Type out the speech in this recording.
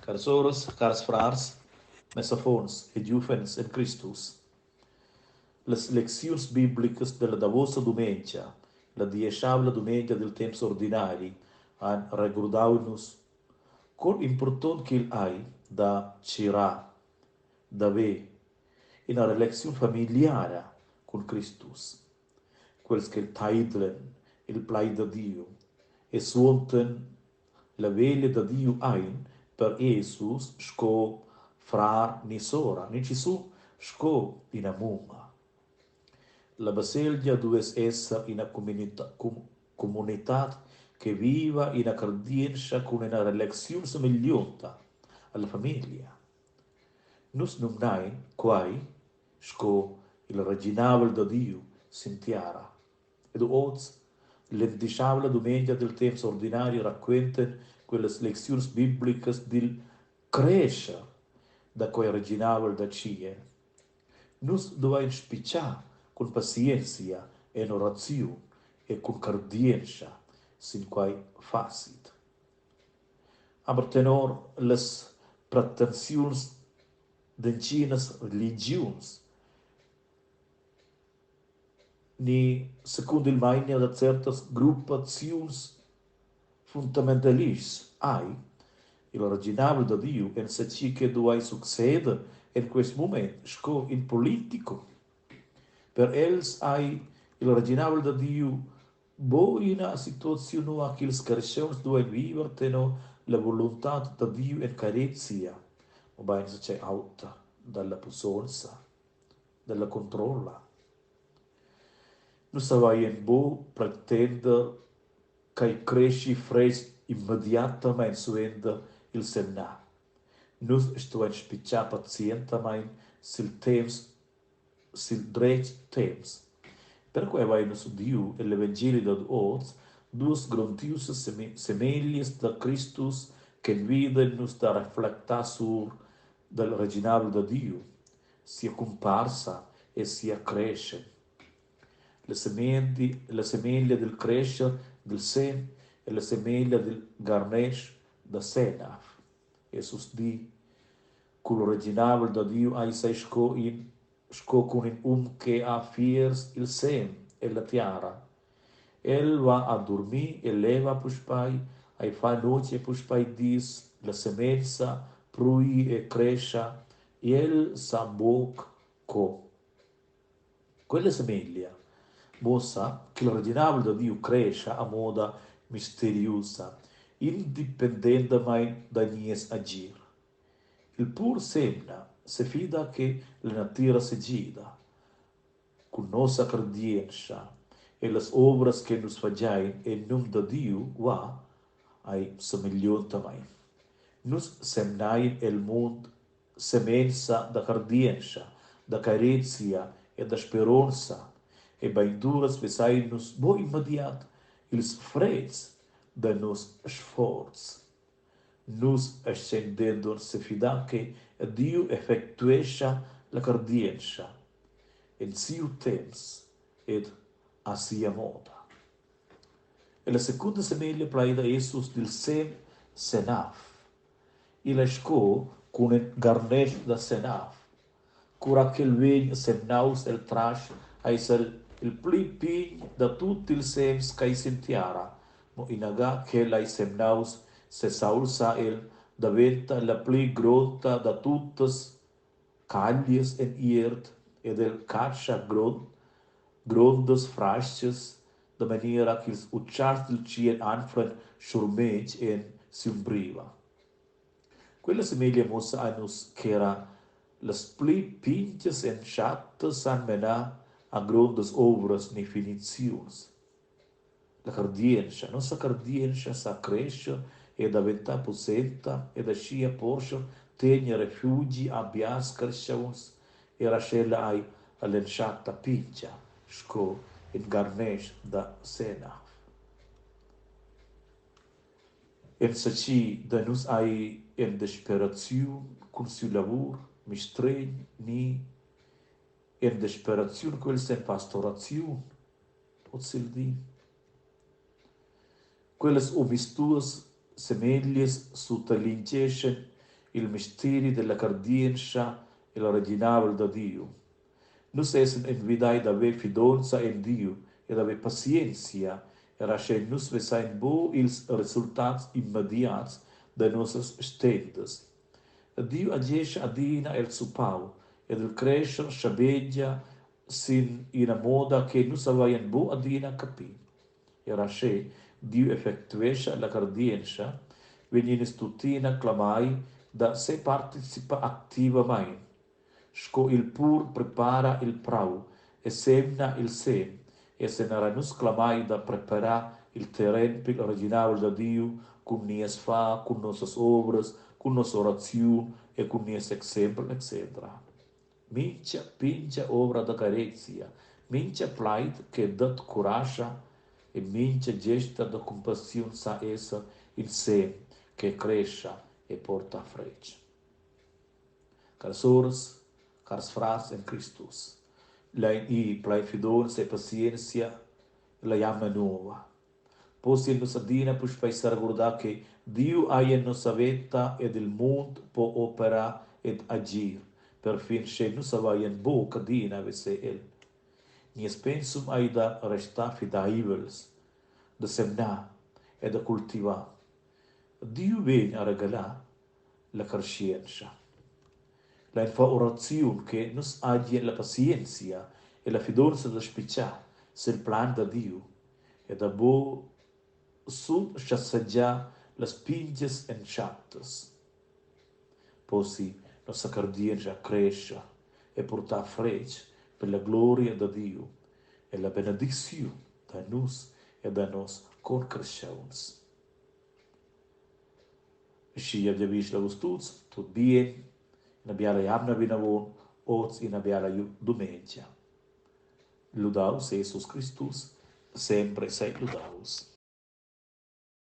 Caras soras, cars frars, mes affons e giuvens en Cristus. Las lecziuns biblicas della davosa dumengia, la dieschavla dumengia dil temps ordinari, han regurdau nus con impurtont ch'igl ei da tgirar, d'haver ina relaziun familiara cun Cristus. Quels che teidlan il plaid da Diu e suondan la veglia da Diu ein per Jesus sco frar ni sora, ni schizun sco ina mumma. La baselgia duess esser ina communitad che viva ina cardientscha cun ina relaziun semeglionta alla famiglia. Nus numnein quai sco il reginavel da Diu sin tiara. Ed oz, l'endischavla dumengia dil temps ordinari raquentan quellas lecziuns biblicas dil crescher da quei reginavel da tschiel. Nus duein spitgar cun pazienzia en oraziun e cun cardientscha sin quei facit. Aber tenor las pretensiuns d'entginas religiuns ni secund il meini da certas gruppaziuns fundamentalists ei il reginavel da Diu enzatgi che duei succeder en quest mument sco in politico. Per els ei il reginavel da Diu buc ina situaziun nua ch'ils carstgauns duein viver tenor la voluntad da Diu en carezia, mobein enzatgei auter dalla pussonza, dalla controlla. Nus saveien buc pretender ch'ei creschi frestg immediatamein suenter il semnar. Nus stuein spitgar pazientamein sil temps sil dretg temps. Perquei havein nus udiu egl evangeli dad oz duas grondiusas semeglias da Cristus ch'envidan nus da reflectar sur dal reginavel da Diu, sia cumparsa e sia crescher. La semeglia, la semeglia dil crescher dil sem e la semeglia dil garnesch da senaf. Jesus di, Cul reginavel da Diu eis ei sco in sco cun in um che ha fiers il sem ella tiara. El va a durmir e leva puspei, ei fa notg e puspei dis, la semenza prui e crescha, el sa buc co. Quella semeglia muossa ch'il reginavel da Diu crescha a moda misteriusa, independentamein da nies agir. Il pur semna, sefida che la natira segida. Cun nossa cardientscha e las ovras che nus fagein en num da Diu va ei semegliontamein. Nus semnein el mund semenza da cardientscha, da carezia e da speronza e beinduras vesein nus buc immediat ils fretgs da nos sforzs. Nus essan denton sefidar che Diu effectuescha la cardientscha en siu temps ed a sia moda. Ella secunda semeglia plaida Jesus dil sem senaf. Igl ei sco cun in garnetsch da senaf. Cura ch'el vegn semnaus el trasch eis el il pli pign da tut ils sems ch'ei sin tiara, mo inaga ch'el ei semnaus sesaulza el, daventa la pli gronda da tuttas caglias en iert ed el catscha grond grondas frastgas da maniera ch'ils utschals dil tschiel anflan schurmetg en si'umbriva. Quella semeglia muossa a nus ch'era las pli pintgas entschattas san menar a grondas ovras ni finiziuns. La cardientscha, nossa cardientscha sa crescher e daventar pussenta ed aschia porscher tegn refugi a biars carstgauns, era sch'ella ei all'entschatta pintga sco in garnetsch da senaf. Enzatgi da nus ei en desperaziun cun siu lavur, mistregn ni en desperaziun quels en pastoraziun ozildi. Quellas omisduas semeglias suttalingeschan il misteri della cardientscha el reginavel da Diu. Nus essan envidai da haver fidonza en Diu e da haver pazienzia, era sche nus vesein buc ils resultats immediats da nossas stentas. Diu agescha adina el zuppau ed il crescher schabegia sin ina moda che nus havein buc adina capì. Era sche Diu effectuescha la cardientscha, vegnin nus tuttina clamai da separticipar activamein. Sco il pur prepara il prau e semna il sem, essen era nus clamai da preparar il terren pil reginavel da Diu cun nies far, cun nossas ovras, cun nossa oraziun e cun nies exempel etc. Mintga pintga ovra da carezia, mintga plaid che dat curascha e mintga gesta da cumpassiun sa esser in sem che crescha e porta fretg. Caras soras, cars frars en Cristus, lein ir plein fidonza e pazienzia la jamna nova. Possien nus adina puspei seregurdar che Diu ei en nossa veta ed il mund po operar ed agir, perfin sche nus haveien buc adina veser el. Nies pensum ei da restar fideivels, da semnar e da cultivar. Diu vegn a regalar la carschientscha. Lein far oraziun che nus hagien la pazienzia e la fidonza da spitgar sil plan da Diu e da buc sutschassegiar las pintgas entschattas. Possi nossa cardientscha crescher e purtar fretg per la gloria da Diu e la benedicziun da nus e da nos concresceuns. Aschia giavischel a vus tuts tut bien, ina biala jamna vinavon, oz ina biala dumengia. Ludaus Jesus Cristus, sempre sei ludaus.